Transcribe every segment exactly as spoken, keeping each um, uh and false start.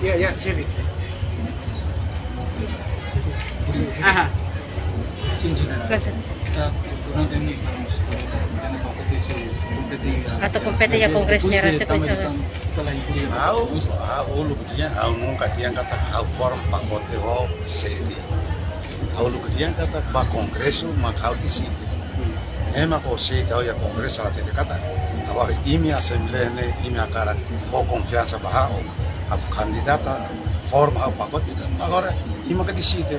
Ya, ya, sini. Aha. Sin, generál. Gracias. Durante ini, atu kompete iha Kongresu ne'e rasik, ha'u, ha'u uluk dehan, ha'u nunka dehan katak ha'u forma pakote ho sede. Ha'u uluk dehan katak ba Kongresu mak ha'u deside. Ema ke sede ha'u iha Kongresu la hatete katak, agora imi asembleia ne'e, imi hakarak fó konfiansa ba ha'u atu kandidata, forma ha'u pakote, agora imi ke deside.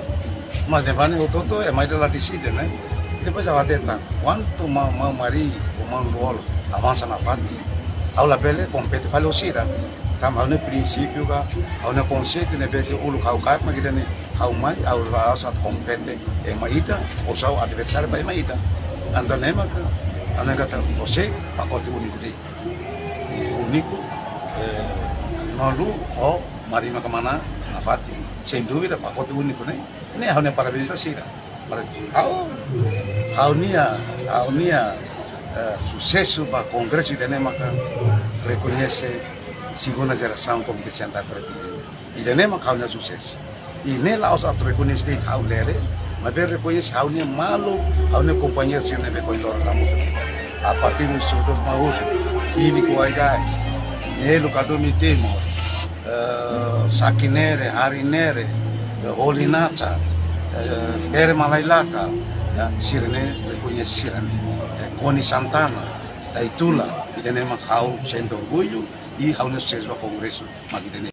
Mas depois ne'e hotu-hotu ema ida la deside, ne'e? Depois ha'u hatete tan, kuandu maun, maun Mari, ho maun Lú-Olo avansa nafatin, ha'u labele kompete fali ho sira. Tanba ha'u-nia prinsípiu ka, ha'u-nia konseitu ne'ebé ke uluk ha'u kaer mak ida-ne'e, ha'u mai, ha'u la'ós atu kompete ema ida, ou ha'u adversáriu ba ema ida. Entaun ne'e maka ha'u hanoin katak, ha'u sei pakote úniku de'it. Úniku, eh, maun Lú ho Mari maka manán nafatin. Sem dúvida, pakote úniku ne'e, ne'e ha'u-nia parabéns ba sira. Para ha'u, ha'u-nia, ha'u-nia, eh, susesu ba Kongresu ida-ne'e maka rekoñese segunda jerasaun Komité Sentrál Freti Liman. Ida-ne'e maka ha'u-nia susesu. I ne'e la'ós atu rekoñese de'it ha'u lere, maibé rekoñese ha'u-nia maluk, ha'u-nia kompañeiru sira ne'ebé koridor ramo. A partir de Sudur Mahudu, Kini Kuaigai, Nelu Kadumi Timur, eh, Sakinere, Harinere, eh, Holinasa, eh, Bere Malailaka, ya, sira-ne'e rekoñese sira-ne'e. Eh, Koni Santana, Taitula, ida-ne'e mak ha'u sente orgullu, i ha'u-nia susesu ba Kongresu mak ida-ne'e.